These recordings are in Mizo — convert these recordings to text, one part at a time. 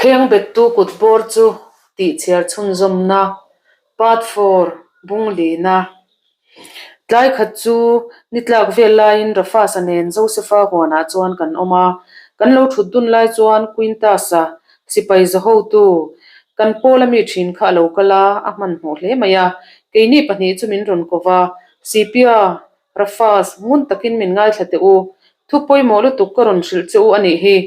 Khengbettu kut bawr chu tih chhiar chhunzawmna, Part 4, Bunglina. Tlai khat chu ni tlak vel laiin Rafasa nen Josefa huanah chuan kan awm a. Kan lo thut dun lai chuan Quintus-a sipai za hotu kan pawla mi thin kha a lo kal a, a hmanhmawh hle mai a. Keini pahnih chu min rawn ko va, Sipia, Rafas, ngun takin min ngaithla teh u. Thu pawimawh lutuk ka rawn hrilh che u a nih hi.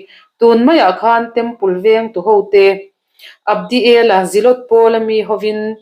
Tun maiah khan Temple veng tu hote Abdiel-a Zilot pawla mi hovin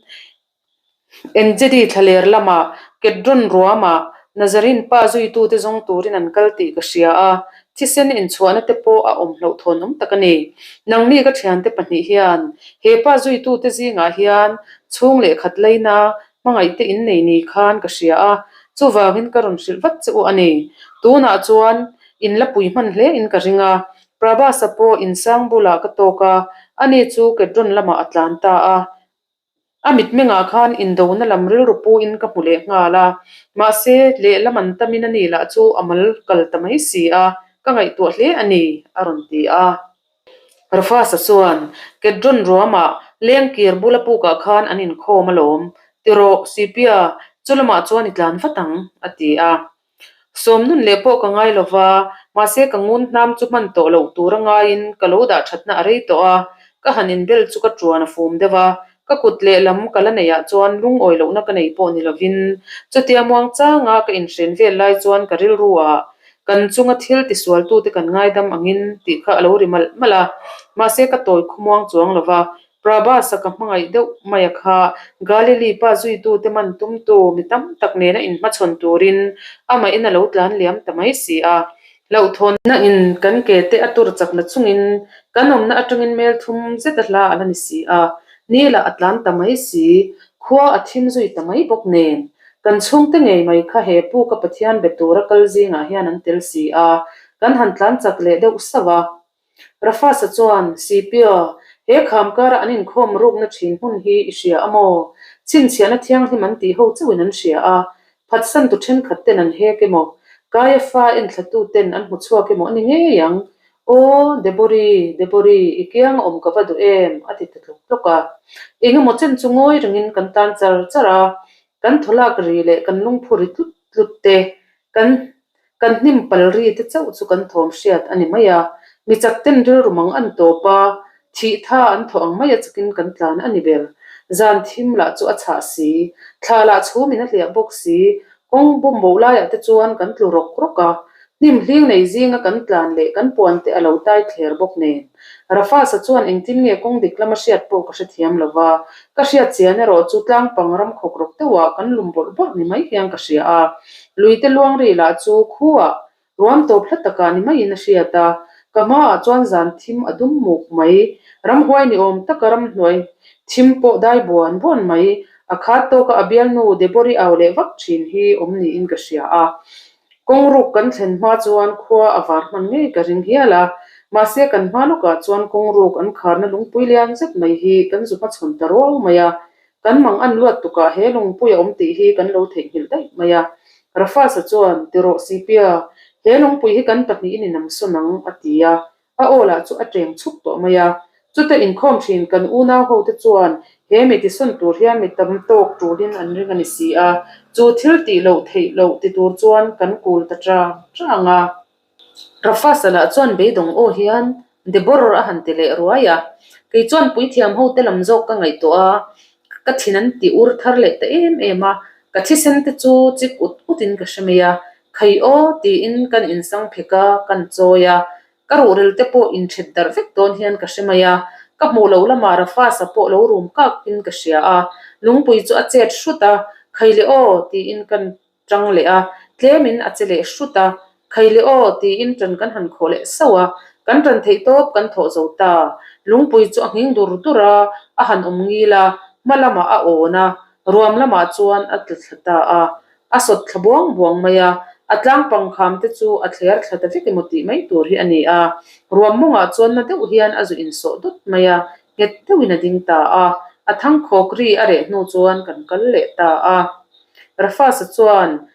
Engedi thlaler lamah Kedron ruamah Nazarin pa zuitute zawng turin an kal tih ka hria a, thisen inchhuahna te pawh a awm hlauhthawn awm tak a ni. Nangni ka thiante pahnih hian he pa zuitute zingah hian chhung leh khat laina hmangaihte innei ni khan ka hria a, chuvangin ka rawn hrilh vat che u a ni. Tunah chuan in la pui hman hle in ka ring a, Prabhas-a pawh insang bulah ka tawk a, ani chu Kedron lamah a tlan ta a. A mitmengah khan indona lam rilru puin ka hmu leh nghal a, mahse lehlam an tamin a ni lah chu a mal kal ta mai si a, ka ngaihtuah hle a ni, a rawn ti a. Rafasa chuan, Kedron ruamah lengkir bula pukah khan an inkhawm alawm, tirawh Sipia, chu lamah chuan i tlan vat ang, a ti a. Sawmnun leh pawh ka ngai lo va, mahse ka ngun hnam chu hman tawh loh tur a ngaiin ka lo dah thatna a rei tawh a, ka han inbel chu ka tuan a fum deuh a, ka kut lehlam ka la neihah chuan lungawi lohna ka nei pawh ni lovin chutia muang changa ka inhren vel lai chuan ka rilru ah kan chunga thil tisualtute kan ngaidam angin tih kha a lo ri malh malh a, mahse ka tawi khawmuang chuang lo va, Prabhas-a ka hmangaih deuh mai a kha, Galili pa zuitute man tumtu mi tam tak nena inhmachhawn turin amahin a lo tlan liam ta mai si a. Hlauhthawnna in kan ke te a tur chakna chungin kan awmna atangin mel thum zet a hla a la ni si a, ni lah a tlan ta mai si, khua a thim zui ta mai bawk nen. Kan chhungte ngei mai kha he puka Pathian be tura kal zingah hian an tel si a, kan han tlan chak leh deuh sauh a. Rafasa chuan, Sipio, he kham kara an inkhawm rukna thin hmun hi i hria a maw? Chhinchhiahna thianghlim an tih ho chauhin an hria a, phatsantu thenkhat ten an hek emaw, Kaiafa enthlatu ten an hmu chhuak emaw a ni ngei ang. Aw, Debori, Debori, i kiang a awm ka va duh em? a ti ta tlawk tlawk a. Eng emaw chen chu ngawi rengin kan tan char char a, kan thawlak ri leh kan lungphu ri tlut tlut te, kan Kan hnim pal ri te chauh chu kan thawm hriat a ni mai a, mi chak ten rilru mang an tawp a, thih tha an thawh ang mai a chakin kan tlan a ni ber. Zan thim lah chu a chhah si, thla lah chhumin a hliah bawk si, kawng bawm bo laiah te chuan kan tlu rawk rawk a, hnim hling nei zinga kan tlan leh kan puan te a lo tai thler bawk nen. Rafasa chuan engtin nge kawng dik lama hriat pawh ka hrethiam lo va, ka hriat chian erawh chu tlangpang ram khawk rawk deuhah kan lum bawrh bawrh ni mai hian ka hria a. Luite luang ri lah chu khuah ruam tawp hla takah ni maiin a hriat a, ka hmaah chuan zan thim a dum muk mai, ramhuai ni awm taka ramhnuai thim pawh dai buan buan mai, a khat tawka a bialnu Debori au leh vak thin hi awm niin ka hria a. Kawng ruk kan thlen hma chuan khua a var hman ngei ka ring hial a, mahse kan hma lawkah chuan kawng ruk an kharna lungpui lian zet mai hi kan zu hmachhawn ta ruau mai a, Kan mang an luat tukah he lungpui a awm tih hi kan lo theihnghilh daih mai a. Rafasa chuan, Ti rawh Sipia, he lungpui hi kan pahnihin i nam sawn ang, a ti a. A aw lah chu a teng chhuk tawh mai a. Chuta inkhawm thin kan unau hote chuan he mi tisawn tur hian mi tam tawk tulin an ring a ni si a. Chu thil tih loh theih loh ti tur chuan kan kul ta chang chang a. Rafasa lah chuan beidawng aw hian Deborah a han ti leh ruai a, kei chuan puithiam ho te lam zawk ka ngaihtuah a, ka thin an ti ur thar leh ta em em a, ka thisen te chu chik ut ut in ka hre mai a, khai aw tiin kan insang phek a, kan chawi a, ka ruhrel te pawh inthet darh vek dawn hian ka hre mai a, ka hmuh loh lamah Rafasa pawh lo rum kak in ka hria a, lungpui chu a chet hrut a, khai leh aw tiin kan Tang leh a, tlemin a che leh hrut a, Khai leh aw, tiin tan kan han khawh leh sauh a, kan tan theih tawp kan thawh zo ta. Lungpui chu a nghing dur dur a, a han awm ngil a, hma lamah a awn a, ruam lamah chuan a tla thla ta a. A sawt thla buang buang mai a, a tlang pangkham te chu a thler thla ta vek emaw tih mai tur hi a ni a. Ruam mawngah chuan na deuh hian a zu insawh dawt mai a, nghet deuhin a ding ta a. A thangkhawk ri a reh hnu chuan kan kal leh ta a. Rafasa chuan,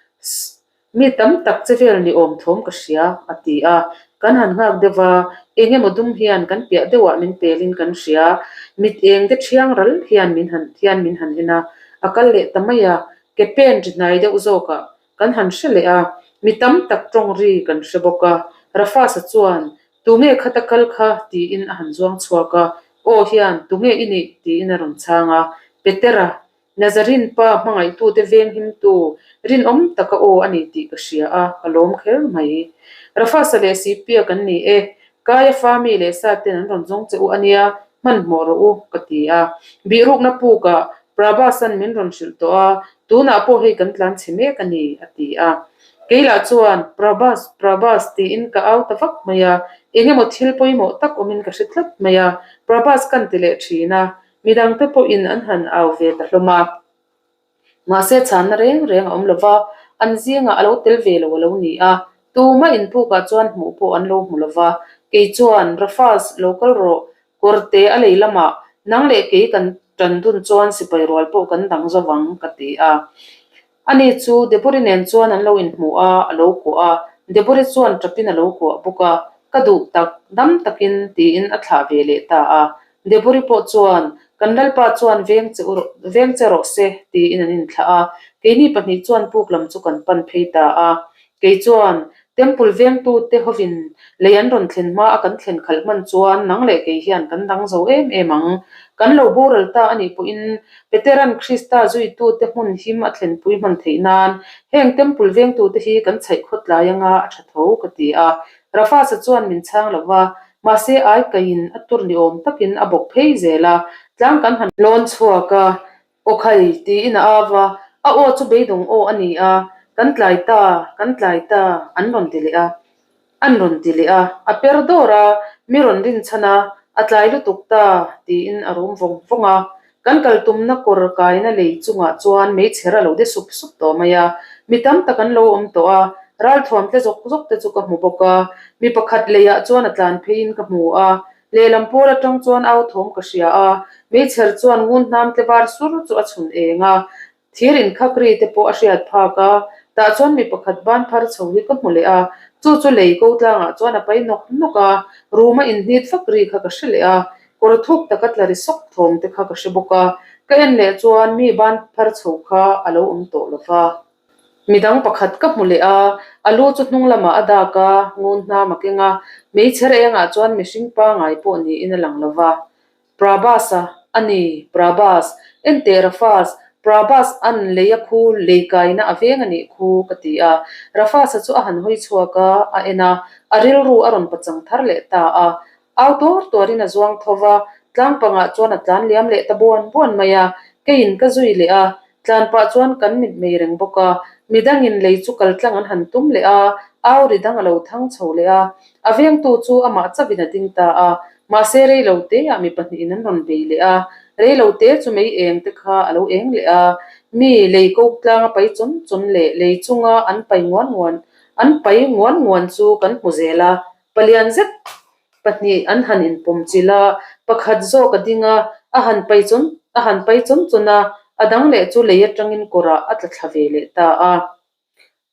Mi tam tak che vel ni awm thawm ka hria, a ti a. Kan han nghak deuh a, eng emaw dum hian kan piah deuhah min pelin kan hria. Mit eng te thiang ral hian min han hian min han en a, a kal leh ta mai a, ke pen ri hnai deuh zawkah kan han hre leh a, mi tam tak tawng ri kan hre bawk a. Rafasa chuan, Tunge khata kal kha? tiin a han zuang chhuak a, Aw hian, tunge i nih? tiin a rawn chhang a, Petera, Nazarene pa hmangaihtute venghimtu rinawm taka aw a ni tih ka hria a, ka lawm kher mai. Rafasa leh Sipia kan ni e, Kaiafa mi leh sa ten an rawn zawng che u a nia, hmanhmawh rawh u, ka ti a. Bihrukna pukah Prabhasan min rawn hrilh tawh a, tunah pawh hei kan tlan chhe mek a ni, a ti a. Keilah chuan, Prabhas, Prabhas tiin ka au ta vak mai a, eng emaw thil pawimawh tak awmin ka hre tlat mai a, Prabhas kan ti leh thin a, Midangte pawhin an han au ve ta hlawm a. Mahse chhanna reng reng a awm lo va, an zingah a lo tel ve lo a lo ni a. Tumah inpukah chuan hmuh pawh an lo hmu lo va. Kei chuan, Rafas, lo kal rawh, kawrte a lei lamah nang leh kei kan tan dun chuan sipai rual pawh kan dang zo vang, ka ti a. Ani chu Debori nen chuan an lo inhmu a, a lo kuah a. Debori chuan tapin a lo kuah bawk a, Ka duh tak, dam takin, tiin a thlah ve leh ta a. Debori pawh chuan, Kan Lalpa chuan veng che u rawh, veng che rawh se, tiin an inthlah a. Keini pahnih chuan puk lam chu kan pan phei ta a. Kei chuan, Temple vengtute hovin lei an rawn thlen hma a kan thlen khalh hman chuan nang leh kei hian kan dang zo em em ang. Kan lo boral ta a nih pawhin Petera'n Krista zuitute hmun him a thlenpui hman theih nan heng Temple vengtute hi kan chhaih khawtlai anga a tha tho ka ti a. Rafasa chuan min chhang lo va, mahse ai kaiin a tur ni awm takin a bawk phei zel a, tlang kan han lawn chhuak a, Aw khai, tiin a au a, a aw chu beidawng aw a ni a, kan tlai ta, kan tlai ta, an rawn ti leh a, an rawn ti leh a, a per dawr a, mi rawn rin chhan a, a tlai lutuk ta, tiin a rum vawng vawng a. Kan kal tumna kawr kaina lei chungah chuan meichher a lo de sup sup tawh mai a, mi tam tak an lo awm tawh a, ralthuam tle zawk zawk te chu ka hmu bawk a, mi pakhat leiah chuan a tlan pheiin ka hmu a, Lehlam pawl atang chuan au thawm ka hria a, meichher chuan ngun hnam tle var sur chu a chhun eng a, thir inkhak ri te pawh a hriat phak a, tah chuan mi pakhat ban phar chho hi ka hmu leh a, chu chu lei ko tlangah chuan a pai nawk nawk a, room a inhnit vak ri kha ka hre leh a, kawr thuk taka tla ri sawk thawm te kha ka hre bawk a, ka en leh chuan mi ban phar chho kha a lo awm tawh lo va. Midang pakhat ka hmu leh a, a lu chu hnung lamah a dak a, ngun hnam a keng a, meichher engah chuan mihring pangai pawh niin a lang lo va. Prabhas-a, A ni, Prabhas, enteh Rafas, Prabhas an lei a khu lei kaina a veng a nih khu, ka ti a. Rafas-a chu a han hawi chhuak a, a en a, a rilru a rawn pachang thar leh ta a. Au tuar tuarin a zuang tho va, tlang pangah chuan a tlan liam leh ta buan buan mai a, keiin ka zui leh a, tlan pah chuan kan mit mei reng bawk a, midangin lei chu kal tlang an han tum leh a, au ri dang a lo thang chho leh a, a vengtu chu amah chauhin a ding ta a, mahse rei lo teah mi pahnihin an rawn bei leh a, rei lo te chu mei eng te kha a lo eng leh a, mi lei ko tlanga pai chawn chawn leh lei chunga an pai nguan nguan an pai nguan nguan chu kan hmu zel a, Palian zet pahnih an han inpawm chilh a, pakhat zawk a ding a, a han pai chawn a han pai chawn chawn a, a dang leh chu lei atangin kawrah a tla thla ve leh ta a.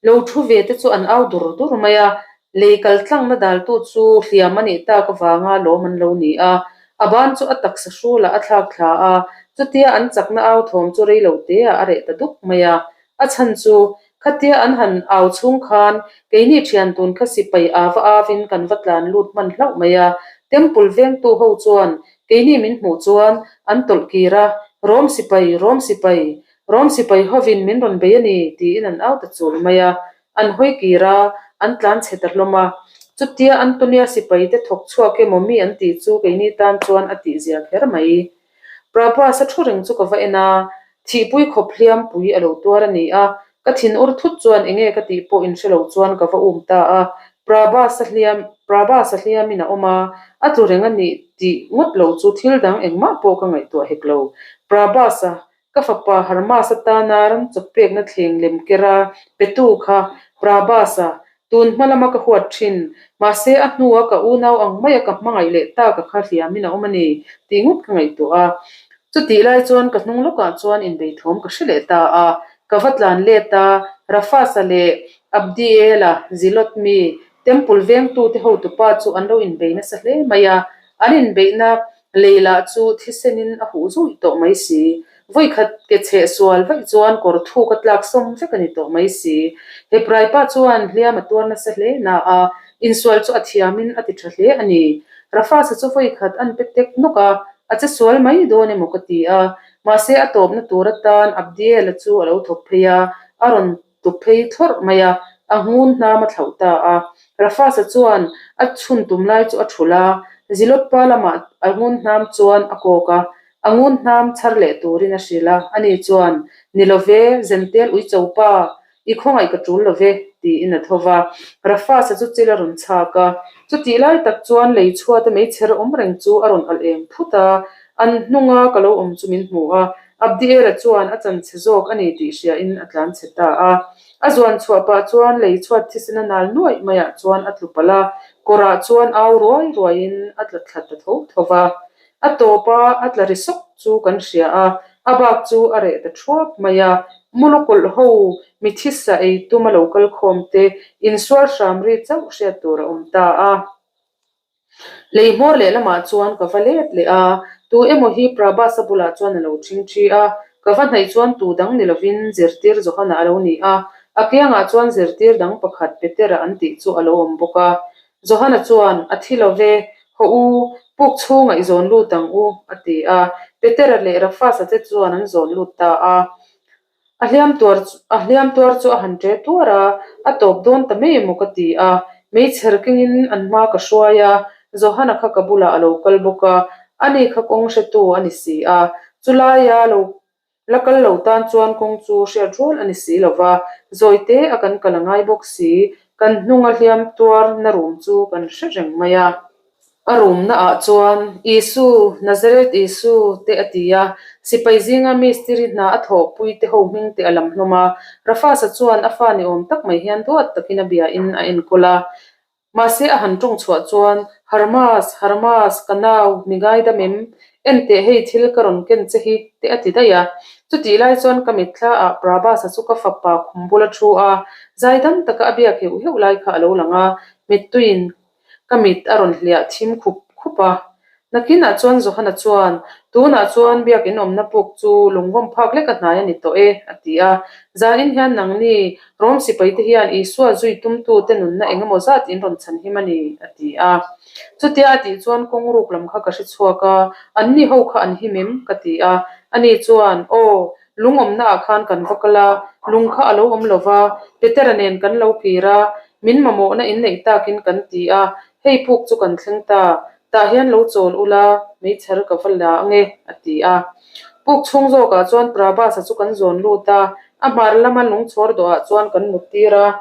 Lo thu ve te chu an au dur dur mai a, lei kal tlangna daltu chu hliam a nih tak avanga lawm an lo ni a, a ban chu a taksa hrulah a thlak thla a, chutia an chakna au thawm chu rei lo teah a reh ta duk mai a, A chhan chu, khatia an han au chhung khan keini thian tun kha sipai a va avin kan va tlan lut hman hlauh mai a. Temple vengtu ho chuan keini min hmuh chuan an tawlh kir a, Rom sipai, Rom sipai, Rom sipai hovin min rawn bei a ni, tiin an au ta chul mai a. An hawi kir a, an tlan chhe ta hlawm a. Chutia Antonia sipai te thawk chhuak emaw mi an tih chu keini tan chuan a tihzia kher mai. Prabhas a thu reng chu ka va en a, Thihpui khawp hliampui a lo tuar a ni a, ka thin ur thut chuan enge ka tih pawh inhre lo chuan ka va um ta a, Prabhas a hliam Prabhas a hliamin a awm a, a tlu reng a nih tih ngawt lo chu thil dang engmah pawh ka ngaihtuah hek lo. Prabhas a, ka fapa Harmas atana ram chawp pekna thleng lem ker a petu kha Prabhas a, tun hma lama ka huat thin, mahse a hnua ka unau ang maia ka hmangaih leh taka kha hliamin a awm a ni tih ngawt ka ngaihtuah a. Chutih lai chuan ka hnung lawkah chuan inbeithawm ka hre leh ta a, ka va tlan let a, Rafasa leh Abdiela, Zilot mi. Temple vengtute hotupa chu an lo inbei nasa hle mai a, an inbeihna lei lah chu thisenin a huh zui tawh mai si. Vawikhat ke chheh sual vaih chuan kawr thuk a tlak sawm vek a ni tawh mai si. Hepraipa chuan hliam a tuar nasa hle na a, insual chu a thiamin a ti tha hle a ni. Rafasa chu vawikhat an pe tek nawk a, a che sual mai dawn emaw ka ti a, mahse a tawpna tur atan Abdiel-a chu a lo thawk phei a, a rawn tup phei thlawrh mai a, a ngun hnam a thlauh ta a. Rafasa chuan a chhun tum lai chu a thulh a, Zilotpa lamah a ngun hnam chuan a kawk a, a ngun hnam chhar leh turin a hrilh a, ani chuan, Ni lo ve, Zentel uicho pa, i khawngaih ka tul lo ve, tiin a tho va. Rafasa chu chil a rawn chhak a, chutih lai tak chuan lei chhuata meichher awm reng chu a rawn alh eng phut a, an hnunga ka lo awm chu min hmu a, Abdiel-a chuan a chan chhe zawk a ni tih hriain a tlan chhe ta a. A zuan chhuah pah chuan lei chhuat thisen a nal nuaih maiah chuan a tlu palh a, kawrah chuan au ruai ruaiin a tla thla ta tho tho va. A tawpa a tla ri sawk chu kan hria a, a bak chu a reh ta thuap mai a. Mulukawlh ho mi thisa ei tuma lo kal khawm te insual hram ri chauh hriat tur a awm ta a. Lei hmawr leh lamah chuan ka va let leh a, tu emaw hi Prabhas-a bulah chuan a lo ṭhing ṭhi a, ka va hnaih chuan tu dang ni lovin zirtir Johana a lo ni a, a kiangah chuan zirtir dang pakhat Petera an tih chu a lo awm bawk a. Johana chuan, A thi lo ve, haw u, puk chhungah i zawn lut ang u, a ti a, Petera leh Rafas-a te chuan an zawn lut ta a. A hliam tuar a hliam tuar chu a han ṭe tuar a, a tawp dawn ta mai emaw ka ti a, meichher kengin an hma ka hruai a, Johana kha ka bulah a lo kal bawk a, ani kha kawng hretu a ni si a, chulaia lo la kal lo tan chuan kawng chu hriat rual a ni si lo va, zawi te a kan kal a ngai bawk si, kan hnunga hliam tuar na rum chu kan hre reng mai a. A rumna ah chuan, Isu, Nazareth Isu, te a ti a. Sipai zinga mistiri hna a thawhpui te ho hming te a lam hlawm a. Rafasa chuan a fa ni awm tak mai hian duat takin a bia in a enkawl a. Mahse a han tawng chhuah chuan, Harmas, Harmas, ka nau, mi ngaidam em? Enteh hei thil ka rawn ken che hi, te a ti daih a. Chutih lai chuan ka mitthla ah Prabhasa chu ka fapa khum bula thu a, zaidam taka a biak heuh heuh lai kha a lo lang a, mittuiin Ka mit a rawn hliah thim khup khup a. Nakinah chuan Johana chuan, Tunah chuan biakin awmna puk chu lungvawm phak lek a hnai a ni tawh e, a ti a. Zanin hian nangni Rom sipaite hian Isua zui tumtute nunna eng emaw zat in rawn chhan him a ni, a ti a. Chutia a tih chuan kawng ruk lam kha ka hre chhuak a, Anni ho kha an him em? ka ti a. Ani chuan, Aw, lung awmnaah khan kan va kal a, lung kha a lo awm lo va, Petera nen kan lo kir a, min mamawhna inneih takin kan ti a, hei puk chu kan thleng ta, tah hian lo chawl ula, meichher ka va la ange, a ti a. Puk chhung zawkah chuan Prabhas-a chu kan zawn lut a, a hmar lama lung chhawr dawhah chuan kan mut tir a,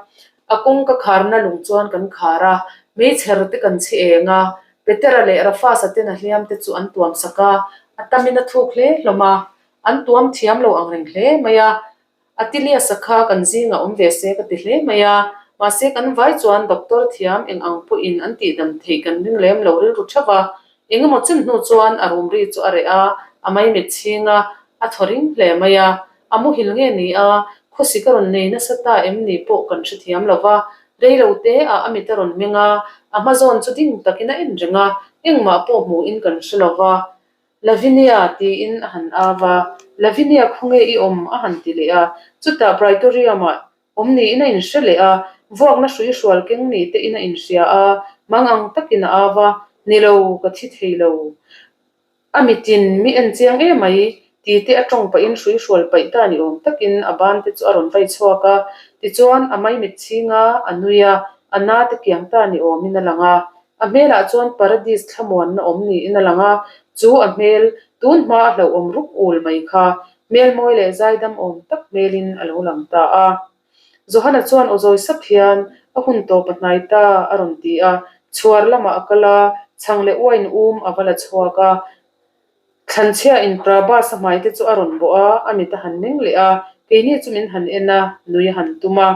a kawngka kharna lung chuan kan khar a, meichher te kan chhi eng a, Petera leh Rafas-a ten a hliam te chu an tuam sak a, a tamin a thuk hle hlawm a, An tuam thiam lo ang reng hle mai a, Atilius-a kha kan zingah awm ve se ka ti hle mai a, mahse kan vai chuan doctor thiam eng ang pawhin an tihdam theih kan ring lem lo rilru theuh a, engemaw chin hnu chuan a rum ri chu a reh a, a maimit chhing a, a thaw ring hle mai a, a muhil nge ni a, khawsik a rawn nei nasa ta em ni pawh kan hrethiam lo va, rei lo te ah a mit a rawn meng a, a hma zawn chu ding takin a en reng a, engmah pawh hmuhin kan hre lo va. Lavinia tiin a han au a, Lavinia khawnge i awm? a han ti leh a. Chutah Praetorium-ah awm niin a inhre leh a, vuakna hrui hrual keng ni te in a inhria a, mang ang takin a au a, Ni lo, ka thi thei lo. A mitin mi en chiang emai, ti te a tawng pahin hrui hrual paih ta ni awm takin a ban te chu a rawn vai chhuak a. Tichuan a maimit chhing a, a nui a, a na te kiang ta ni awmin a lang a. A hmelah chuan Paradis thlamuanna awm niin a lang a, chu a hmel, tun hma a hlauhawm ruk ul mai kha, hmel mawi leh zaidam awm tak hmelin a lo lang ta a. Johana chuan aw zawi sap hian, A hun tawp a hnai ta, a rawn ti a. Chhuar lamah a kal a, chhang leh uain um a va la chhuak a. Thlanchhia in Prabhas a hmai te chu a rawn bawh a, a mit a han meng leh a, keini chu min han en a, nui a han tum a.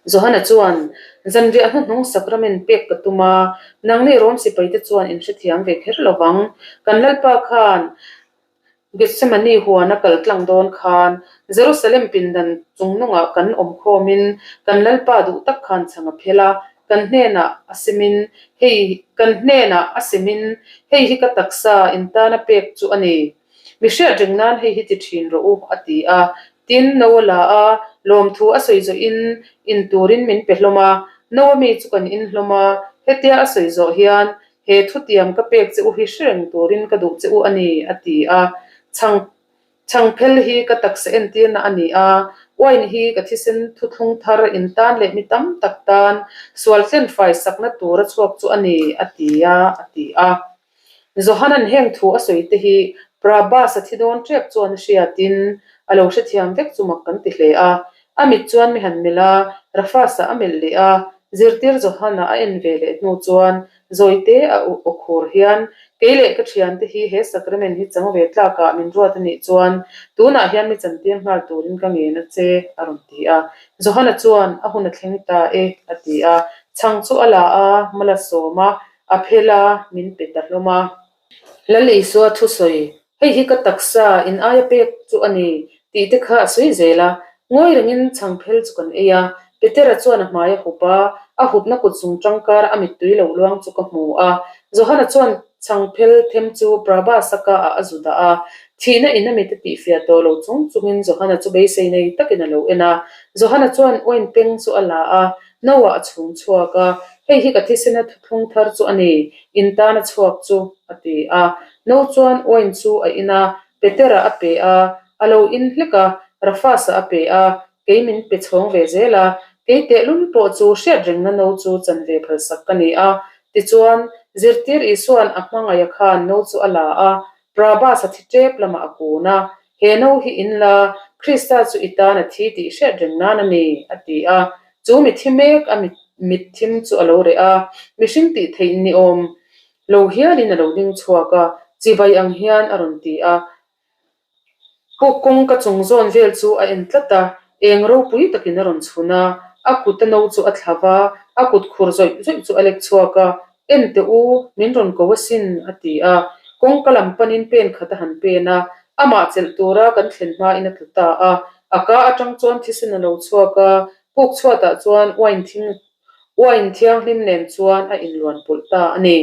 Johana chuan, Zanriah hnuhnung sacrament pek ka tum a, nangni Rom sipaite chuan in hrethiam ve kher lo vang. Kan Lalpa khan Gethsemane huan a kal tlang dawn khan Jerusalem pindan chungnungah kan awm khawmin kan Lalpa duh tak khan chhang a phel a. Kan hnenah a semin hei kan hnenah a semin hei hi ka taksa in tana pek chu a ni. Mi hriat reng nan hei hi ti thin rawh u, a ti a. Tin, no a la a, lawmthu a sawi zawhin in turin min pe hlawm a. No a mi chu kan in hlawm a, hetia a sawi zawh hian he thutiam ka pek che u hi hre reng turin ka duh che u a ni, a ti a. Chhang Chhangphel hi ka taksa entirna a ni a, wine hi ka thisen thuthlung thar in tan leh mi tam tak tan sual tlenfai sakna tura chhuak chu a ni, a ti a, a ti a. Johanan heng thu a sawi te hi Prabhas a thi dawn tep chuan a hriatin a lo hrethiam vek chu mak kan ti hle a. A mit chuan mi han melh a, Rafas-a a melh leh a, zirtir Johana a en ve leh hnu chuan Zawite a aw khur hian kei leh ka thiante hi he sacrament hi chang ve tlakah min ruat a nih chuan tunah hian mi chantir nghal turin ka ngen a che, a rawn ti a. Johana chuan a hun a thleng ta e, a ti a. Chhang chu a la a, mal a sawm a, a phel a, min pe ta hlawm a. Lal Isua thusawi, Hei hi ka taksa in aia pek chu a ni, tih te kha a sawi zel a. Ngawi rengin chhangphel chu kan ei a, Petera chuan a hmai a hup a, a hupna kut zung tangkar a mittui lo luang chu ka hmu a. Johana chuan chhangphel them chu Prabhasa ka ah a zu dah a, thihna in a mit a tihfiah tawh lo chung chungin Johana chu beisei nei takin a lo en a. Johana chuan uain peng chu a la a, No ah a chhung chhuak a, hei hi ka thisena thuthlung thar chu a ni, in tan a chhuak chu, a ti a. No chuan uain chu a in a, Petera a pe a, a lo in hlek a, Rafasa a pe a, kei min pe chhawng ve zel a, kei tehlul pawh chu hriat rengna no chu chan ve phalsak ka ni a. Tichuan, zirtir Isua'n a hmangaih a khan no chu a la a, Prabhas a thi tep lamah a kun a, He no hi in la, Krista chu i tan a thi tih hriat reng nan a ni, a ti a. Chu mi thi mek a mit thim chu a lo reh a, mihring tih theih ni awm lo hialin a lo ding chhuak a, chibai ang hian a rawn ti a. Puk kawngka chung zawn vel chu a en tlat a, eng ropui takin a rawn chhun a, a kut a no chu a thla va, a kut khur zawih zawih chu a lek chhuak a, En teh u, min rawn ko asin, a ti a. Kawngka lam panin pen khat a han pen a, amah chelh tura kan thlen hmain a tlu ta a. A ka atang chuan thisen a lo chhuak a, puk chhuatah chuan uain thing uain thianghlim nen chuan a inluan pawlh ta a ni.